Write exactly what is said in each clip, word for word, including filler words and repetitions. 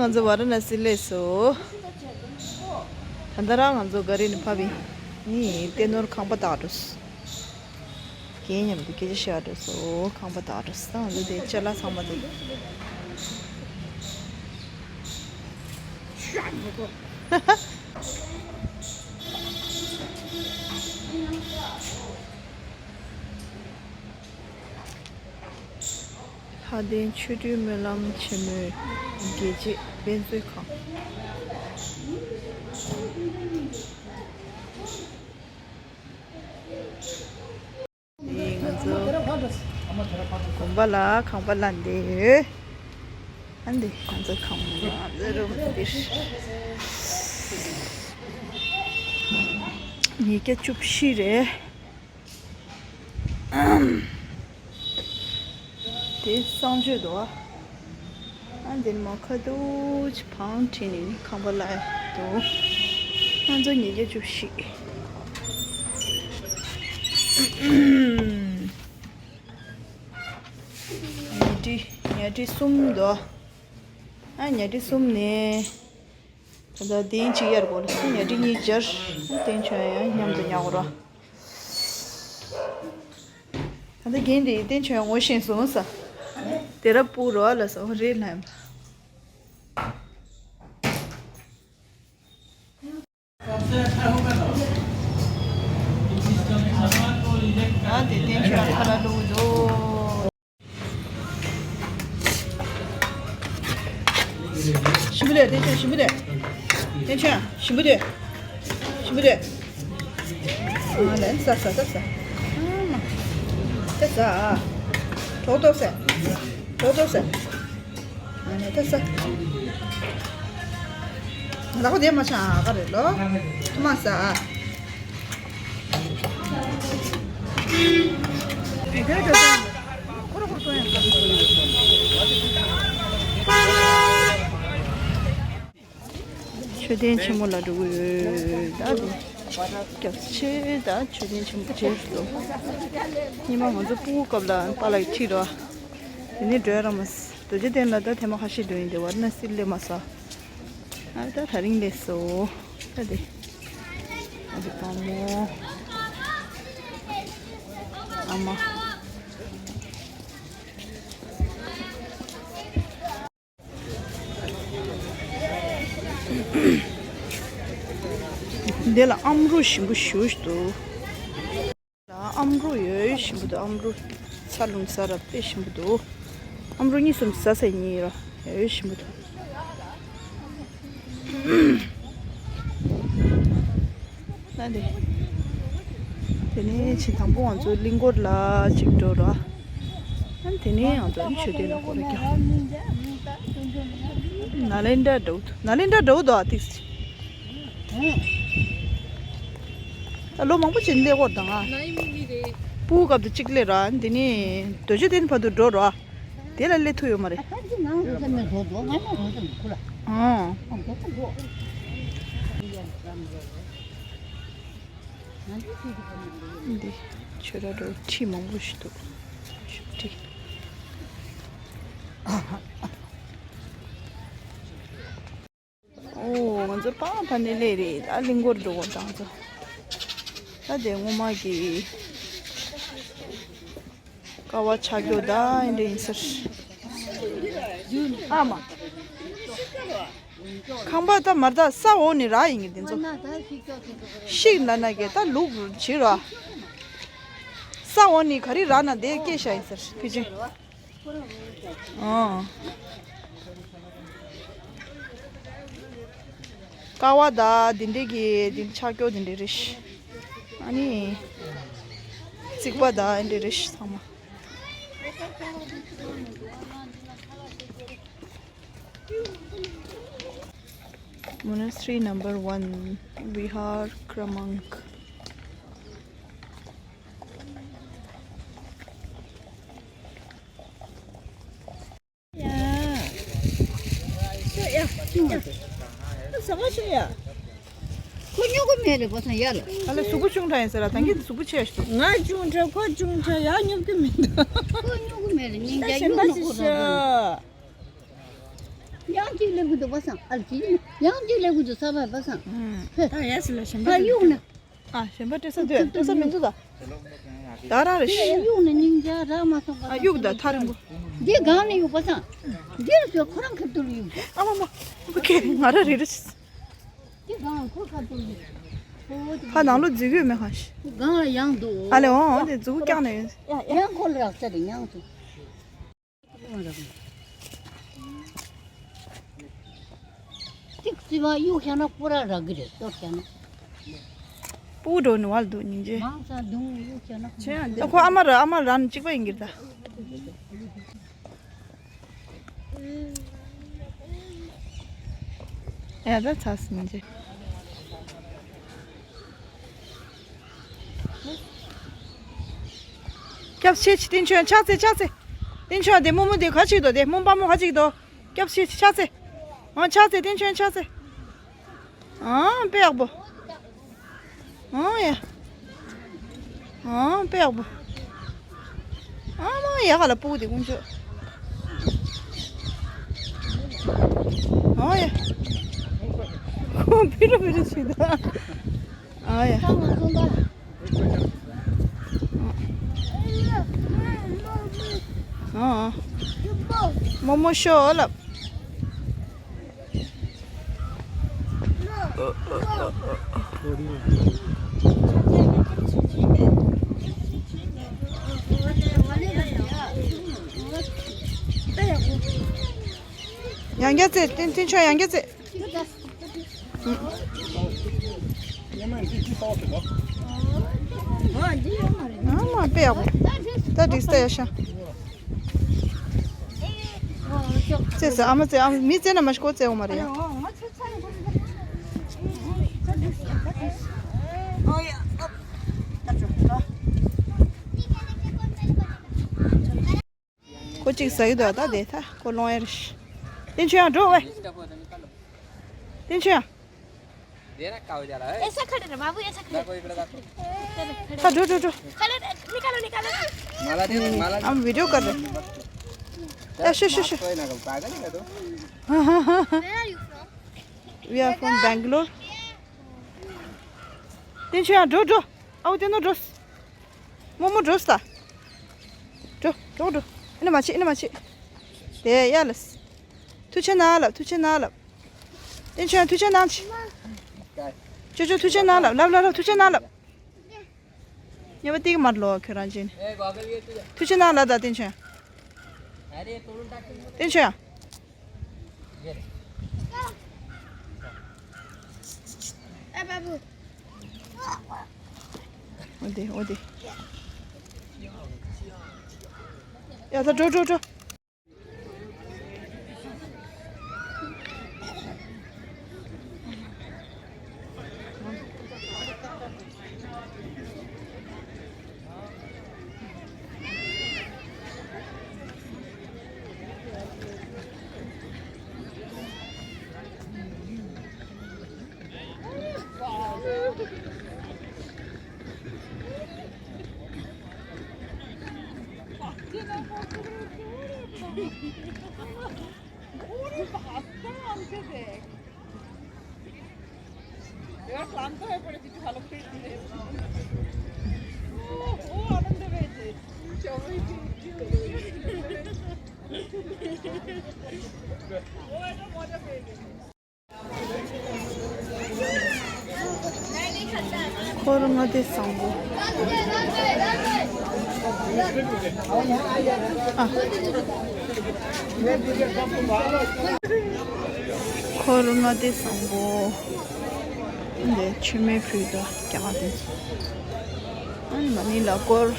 ང་ཚོ་ཝཱ་ར་ཎ་སི་སླེབས་སོང་། ད་ལྟ་རང་ང་ཚོ་ག་རེ་ནས་ཕབ་ཡིན། ནི་གཏན་ནོར་ཁང་པ་བཏགས་འགྲོ་སོང་། རྒན་མཉམ་དུ་སྐད་ཆ་བཤད་འགྲོ་སོང་། ཁང་པ་བཏགས་འགྲོ་སོང་། ད་ང་ཚོ་དེ་ཅ་ལག་ཚང་མ་དེ། ལྷ་ལྡན་ཆོས་སྒྲོན་སྨོན་ལམ་ཆེན་མོའི་རྒྱལ་གཅེས་དཔེ་མཛོད་ཁང་། ང་ཚོ་དགོན་པ་ལ་ཁང་པ་གླ་འདི་ཡོད། ཨ་འདི་ང་ཚོ་ཁང་པ་རུམ་འདི་ཉིས་བརྒྱ་བཅུ་བཞི་རེད། དེ་གསང་སྤྱོད་དོ། ཨ་འདིར་མ་ཁ་ཐུག་ཅིག་བང་ཁྲིད་ནས་ཁང་པ་གླ་ཡ་དོ། ང་ཚོ་ཉིས་བརྒྱ་བཅུ་བཞི། ཉལ་ཁྲི་ཉལ་ཁྲི་གསུམ་དོ། ཨ་ཉལ་ཁྲི་གསུམ་ནས། ད་ལྟ་གདན་གཅིག་གཡར་དགོས་ལ་ཉལ་ཁྲི་གཉིས་སྦྱར། བསྟན་ཆོས་ཡང་མཉམ་དུ་ཉལ་དགོས་ར། ད་ལྟ་རྒན་དེ་བསྟན་ཆོས་ཡང་ངོ་ཤེས་སོང་ས། དེ་ར་སྤུ་རོ་ལ་སོང་རེད་ལ་ཡིན་པ། ཨ་དེ་བསྟན་ཆོས་ཡང་ཁ་ལ་བླུགས་འདུག་ཞིམ་པོ་དེ་བསྟན་ཆོས་ཞིམ་པོ་དེ། བསྟན་ཆོས་ཞིམ་པོ་དེ། ཞིམ་པོ་དེ། ཨ་ལན་ཟ་ཟ་ཟ་ཟ། ཨ་མ། ད་ཟ། ཏོག་ཏོག་ཟ། ཏོག་ཏོག་ཟ། ཨ་ནི་ད་ཟ། ལག་པ་དེ་མ་ཆག་ག་རེད་ལོ། ཐུ་མ་ཟ། མཆོད་རྟེན་ཆེན་མོ་ལ་འགྲོ་གི་ཡོད། ད་དེ་སྐྱབས་ཆེ། ད་མཆོད་རྟེན་ཆེན་མོ་རྗེས་སུ། ཉི་མ་ང་ཚོ་སྤུ་གུ་སྐབས་ལ་པཱ་ལགས་ཁྲིད་རོགས། དེ་ནས་འགྲོ་ཡ་ར་མ་ཟ། རྡོ་རྗེ་གདན་ལ་ད་ཐེངས་མ་ཁ་ཤས་འགྲོ་ཡིན་དེ་ཝཱ་ར་ཎ་སི་སླེབས་མ་ས། ཨ་ད་དེ་རིང་སླེབས་སོང་། ད་དེ། ཨ་དེ་དང་མོ། ཨ་མ། འདི་ལ་ཨམ་རུ་ཞིམ་པོ་ཞེ་པོ་ཞིག་འདུག་ཨམ་རུ་ཡོད་ཞིམ་པོ་འདུག་ཨམ་རུ་ཚ་རླུང་ཟ་ར་དཔེ་ཞིམ་པོ་འདུག་ཨམ་རུ་གཉིས་གསུམ་ཟ་ས་ཡིན་ར་ཡོད་ཞིམ་པོ་འདུག་ན་དེ། དེ་ནས་ཕྱི་དང་པོ་ང་ཚོ་གླིང་སྐོར་ལ་ཅིག་འགྲོ་ར། ཨ་དེ་ནས་ང་ཚོ་མཆོད་རྟེན་ལ་སྐོར་རྒྱག་ནཱ་ལེནྡྲ་འགྲོ་འདུག་ནཱ་ལེནྡྲ་འགྲོ་འདུག་ཨ་ཏིག་ད་ལོ་མང་པོ་ཕྱིན་སླེབས་ཀྱི་ཡོད་རེད་ད་ང་། སྤུ་གུ་སྐབས་དུ་གཅིག་སླེབས་ར། དེ་ནས་རྡོ་རྗེ་གདན་བར་དུ་འགྲོ་ར། དེ་ལ་སླེབས་ཐུབ་ཡོད་མ་རེད། ཨང་། འདི་ཆོས་ར་རོ་ཁྲི་མང་པོ་ཞིག་འདུག་ཁྲི། ཨོ་ང་ཚོ་སྤང་ཕ་ནས་སླེབས་རེད། ད་གླིང་སྐོར་འགྲོ་དགོས་ད་ང་ཚོ། ད་དེ་སྔོན་མ་གི་ཀ་བ་ཆག་རྒྱུ་ད་ཨེ་འདྲ་ཡིན་ཟེར། ཨ་མ། ཁང་པ་ད་མར་ད་ས་འོག་ནས་རག་ཡིན་གྱི་འདི་ཚོ། ཤིག་ན་ན་གི་ད་ལུག་བྱི་ར། ས་འོག་ནས་ག་རེ་རག་ན་དེ་སྐྱེས་ཤ་ཡིན་ཟེར་ཕི་ཅི། ཨང་། ཀ་བ་ད་འདི་འདྲས་ཀྱི་འདི་ཆག་སྐྱོ་འདི་འདྲས་རེད་ཤི། ཨ་ནི། རྩིག་པ་ད་འདི་འདྲས་རེད་ཤི་ཚང་མ། Monastery number one, Vihar Kramank. ཁོ་སྨྱུ་གུ་མེད་རེད་པ་སང་ཡ་ལ། ཨ་ལས་གཟུགས་པོ་ཆུང་དྲགས་ཡིན་ཟེར་ལ་ད་གིན་གཟུགས་པོ་ཆེ་ཞིག་འདུག་ང་ཆུང་དྲགས་ཁོ་ཆུང་དྲགས་ཡ་སྨྱུ་གུ་མེད་འདུག་ཁོ་སྨྱུ་གུ་མེད་རེད་ཉིན་ད་རྒྱ་གཞན་པ་སྨྱུ་གུ་ཞིག་ཤ། ཡང་གཅིག་སླེབས་ཀྱི་འདུག་པ་སང་ཨ་ལ་ཅི་ཡིན། ཡང་གཅིག་སླེབས་ཀྱི་འདུག་ས་བབ་པ་སང་། ཧུམ། ད་ཡས་ལ་ཞིམ་པ་ཨ་གཡུག་ན། ཨ་ཞིམ་པ་སྤྲད་ས་འདུག་སྤྲད་ས་མི་འདུག་ད། ད་རང་རེ་ཤི། གཡུག་ན་སྙིང་རྗེ་རག་མ་སོང་པ། ཨ་གཡུག་ད་ཐག་རིང་པོ། འདི་སྒང་ནས་གཡུག་པ་སང་། འདིར་སོ་ཁོ་རང་ཁ་ཐུག་གཡུག་ཨ་མ་མ། ཨོ་ཁེ་ང་རང་རེ་རེ་ཤི། འདི་སྒང་ཁོ་ཁ་ཐུག་གཡུག་ཨོ་དེ་ཕ་ནང་ལོ་འཛུལ་གྱི་ཡོད་མེད་གང་ཤི། སྒང་ལ་ཡང་འདུག་ཨ་ལེ་འོང་འོང་དེ་མཛུ་གུ་བཀྱག་ནས་ཡོད། ཡང་ཁོ་ལ་རག་ས་རེད་ཡང་དུ། ཏིག་ཙི་བ་གཡུག་བཞག་ན་སྤུ་ར་རག་གི་རེད་གཏོར་བཞག་ན། སྤུ་འགྲོ་ནི་བ་ལ་འདུག་སྙིང་རྗེ། མང་ས་རྡུང་གཡུག་བཞག་ན། ཁྱོད་ཡང་འདི། ཨ་ཁོ་ཨ་མ་ར་ཨ་མ་ར་ནི་གཅིག་པ་ཡིན་གྱི་རེད་ད། ཡ་ད་ཚ་སྙིང་རྗེ། སྐྱབས་ཤེས་ཆི་ཏིན་ཆོན་ཕྱག་འཚལ་ཕྱག་འཚལ། ཏིན་ཆོན་དེ་རྨོ་མོ་དེ་ཁ་ཅིག་དོ་དེ་རྨོ་པ་མོ་ཁ་ཅིག་དོ། སྐྱབས་ཤེས་ཕྱག་འཚལ། ཨང་ཕྱག་འཚལ་ཏིན་ཆོན་ཕྱག་འཚལ། ཨང་དཔེ་ཡག་པོ། ཨང་ཡ། ཨང་དཔེ་ཡག་པོ། ཨ་མ་ཡ་ག་ལ་སྤུ་གུ་དེ་ཀུན་སྤྱོད། ཨོ་ཡ། ཁོང་ཕི་རུ་ཕི་རུ་བྱེད་ད། ཨོ་ཡ། ཨོ། རྨོ་མོ་ཤོག་ལབ། ཡང་བསྐྱར་རྩེ། ཏིན་ཏིན་ཆོན་ཡང་བསྐྱར་རྩེ། ཨ་མ་དཔེ་ཡག་པོ། ད་འགྲིག་ས་ཡ་ཤ། རྩེ་ཟེར་ཨ་མ་རྩེ། ཨ་མ་མི་རྩེ་ན་མ་ཤི་ཁོ་རྩེ་འོང་མ་རེད་ཡ། ཁོ་གཅིག་ཟ་གི་འདུག་ད་དེ་ད་ཁོ་སློང་ཡ་རེད། ཏིན་ཆོན་ཡང་འགྲོ་བས། ཏིན་ཆོན་ཡང་། ऐसा खड़े रहो बाबू, ऐसा खड़े रहो। खड़े, खड़े। हाँ, ड्रो, ड्रो, ड्रो। खड़े, निकालो, निकालो। माला दे, माला दे। हम वीडियो कर रहे हैं। ऐसे, ऐसे, ऐसे। कोई ना, पागल है क्या तू? Where are you from? We are from Bangalore. ཏིན་ཆོན་ཡང་འགྲོ་འགྲོ། ཨའུ་ཏེ་ནོ་འགྲོ། རྨོ་མོ་འགྲོ་ས། འགྲོ་འགྲོ་འགྲོ། ཨེ་ན་མ་བྱེད། ཨེ་ན་མ་བྱེད། དེ་ཡ་ལ། ཐུགས་རྗེ་གནང་ལབ། ཐུགས་རྗེ་གནང་ལབ། ཏིན་ཆོན་ཐུགས་རྗེ་གནང་ཅི། ཅོ་ཅོ་ཐུགས་རྗེ་གནང་ལབ། ལབ་ལབ་ལབ། ཐུགས་རྗེ་གནང་ལབ། ཉེས་པ་ཏིག་མར་ལོ་ཁྱོད་རང་ཅན། ཐུགས་རྗེ་གནང་ལབ་ད་ཏིན་ཆོན། ཏིན་ཆོན། ཨ་བ་བུ། འོ་དེ་འོ་དེ། ཡ་ད་འགྲོ་འགྲོ་འགྲོ། འཁོར་ལྔ་སྡེ་བཟང་པོ། ཨ། འཁོར་ལྔ་སྡེ་བཟང་པོ། འདི་མཆོད་མེ་ཕུལ་དུ་རྒྱ་གར་དེ། ཨ་ནི་མ་ཎི་ལ་བསྐོར།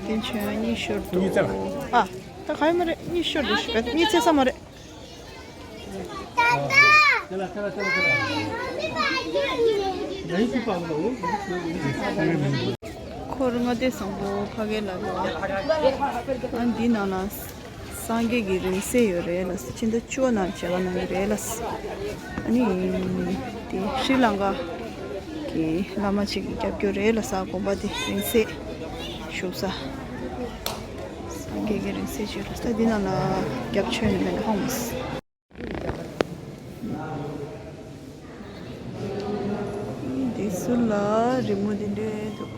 དེ་ཆོས་གཉིས་ཤོར་འདུག་ཨ། ད་ག་ཡོད་མ་རེད། གཉིས་ཤོར་འདུག་གཉིས་ཚེ་ས་མ་རེད། འཁོར་ལྔ་སྡེ་བཟང་པོ་ཕ་གི་ལ་ལོ། ཨ་འདི་ནང་ལ་ས་ སངས་རྒྱས་ཀྱི་རིང་བསྲེལ་ཡོད་རེད་ལ། ཕྱི་ཟླ་བཅུ་པ་ནང་མཇལ་ཁ་གནང་གི་རེད་ལ། ཨ་ནི་དེ་ཤྲི་ལང་ཀ་གི་བླ་མ་ཅིག་གིས་རྒྱབ་སྐྱོར་རེད་ལ། ས་དགོན་པ་དེ་རིང་བསྲེལ་བཞུགས་ས། སངས་རྒྱས་ཀྱི་རིང་བསྲེལ་ཅིག་ཡོད་རེད་ལ། ད་འདི་ནང་ལ་རྒྱབ་ཆོས་ནི་མེད་ལ་ཧོང་མོ། འདི་ཟུར་ལ་རི་མོ་འདི་འདྲ་འདུག་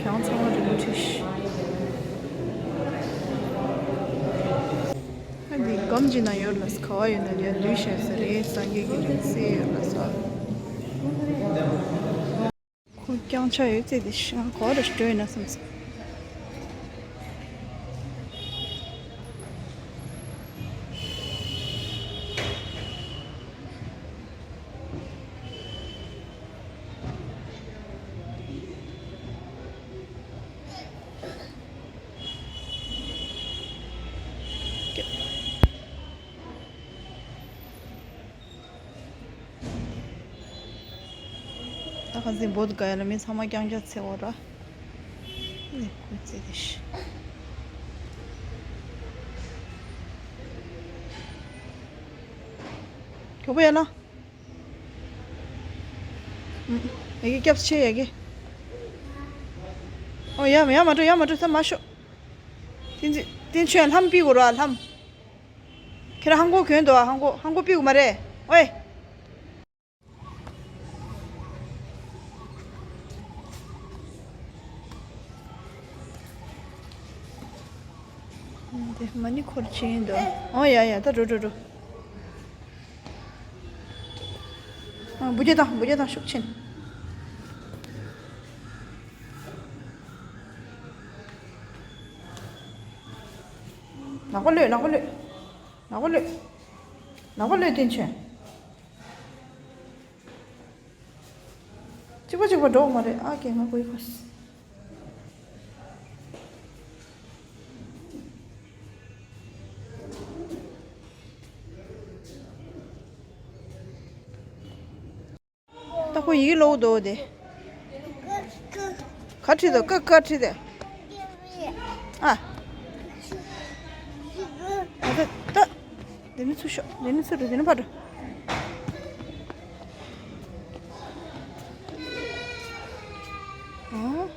ཁྱེད་རང་ཚང་མ་རི་མོ་བྲིས་ཤིག་ཨ་འདི་སྒམ་གྱི་ནང་ཡོད་ལ། ག་བ་ཡོད་ན་ཡར་འདུས་བྱས་ས་རེད། སངས་རྒྱས་ཀྱི་རིང་བསྲེལ་ཡོད་ལ་ས། ཁོ་རྐྱང་ཆ་ཡོད་ཚེ་དེ་ཤང་གོ་ར་སྤྲོད་ན་བསམ་སོང་། ད་ཁ་སང་བོད་ག་ཡ་ལ་མི་ཚང་མ་རྐྱང་རྐྱང་ཚེ་འོ་ར། ནི་ཁོ་ཚེ་དེ་ཤི། གྱོག་པོ་ཡ་ལ། ཡ་གི་སྐྱབས་ཆེ་ཡ་གི། ཨོ་ཡ་ཡ་མ་འགྲོ་ཡ་མ་འགྲོ་ས་མ་ཤོག་དེ་ཚེ་དེ་ཆོས་ལྷམ་པི་གོ་ར་ལྷམ། ཁྱེད་རང་ཧང་གོ་གྱོན་འདུག་ཨ། ཧང་གོ་ཧང་གོ་པི་གོ་མ་རེད། ཨོའི། འདི་མ་ཎི་འཁོར་ཕྱིན་འདུག་ཨོ་ཡ་ཡ། ད་འགྲོ་འགྲོ་འགྲོ། ཨ། འབུ་རྒྱ་དང་འབུ་རྒྱ་དང་ཤུགས་ཆེན། ནག་པོ་ལོས་ནག་པོ་ལོས། ནག་པོ་ལོས། ནག་པོ་ལོས་བསྟན་ཆོས། གཅིག་པ་གཅིག་པ་འགྲོ་མ་རེད་ཨ། ཀྱེ་ང་གོ་ཡི་ཁོ། ད་ཁོ་ཡིག་ཀློག་འདུག་དེ། ག་བྲིས་འདུག་ཀ་ག་བྲིས་དེ། ཨ། ཨ་ད་ད། འདི་ནི་ཚུར་ཤོག་འདི་ནི་ཚུར་འགྲོ། འདི་ནི་ཕར་འགྲོ། ཨ།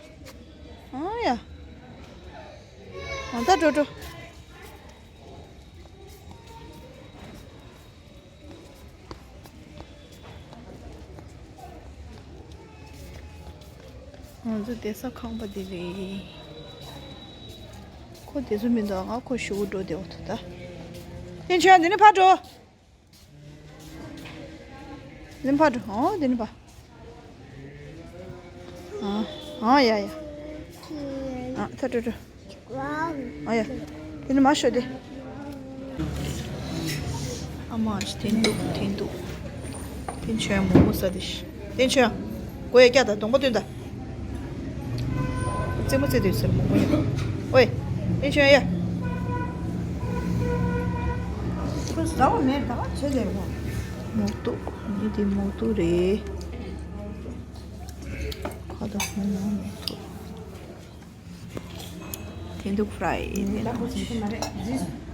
ཨ་ཡ། ཨ་ད་འགྲོ་འགྲོ། ང་ཚོ་བསྡད་ས་ཁང་པ་འདི་རེད། ཁོ་དེ་ཚོ་མི་འདུག་ང་ཁོ་ཞུ་འགྲོ་བསྡད་འོ་ཐུ་ད། ཡིན་ཆོས་འདི་ནས་ཕར་འགྲོ། འདི་ནས་ཕར་འགྲོ། ཨོ་འདི་ནས་ཕར། ཨ། ཨ་ཡ་ཡ། ཨ་ད་འགྲོ་འགྲོ། ཨ་ཡ། དེ་ནི་མ་ཤོད་དེ། ཨ་མ་ཨ་ཅེ་འཐེན་ཐུག་འཐེན་ཐུག་འཐེན་ཆོས་མོག་མོག་ཟ་དེ་ཤི། འཐེན་ཆོས། མགོ་ཡ་སྐྱ་དང་གདོང་པ་སྟོན་ད། རྩེད་མོ་རྩེ་དུས་ཟེར་མོག་མོག་ཡ། ཨོའི། འཐེན་ཆོས་ཡ། ཁོ་ཟ་བ་མེད་ད་བྱེད་དེ་རེད་མོག་ཏུ། འདི་དེ་མོག་ཏུ་རེད། ཁ་དོག་ཧོན་ནང་མོག་ཏུ། འཐེན་ཐུག་ཧྥ་རའི་ཡིན་ནས།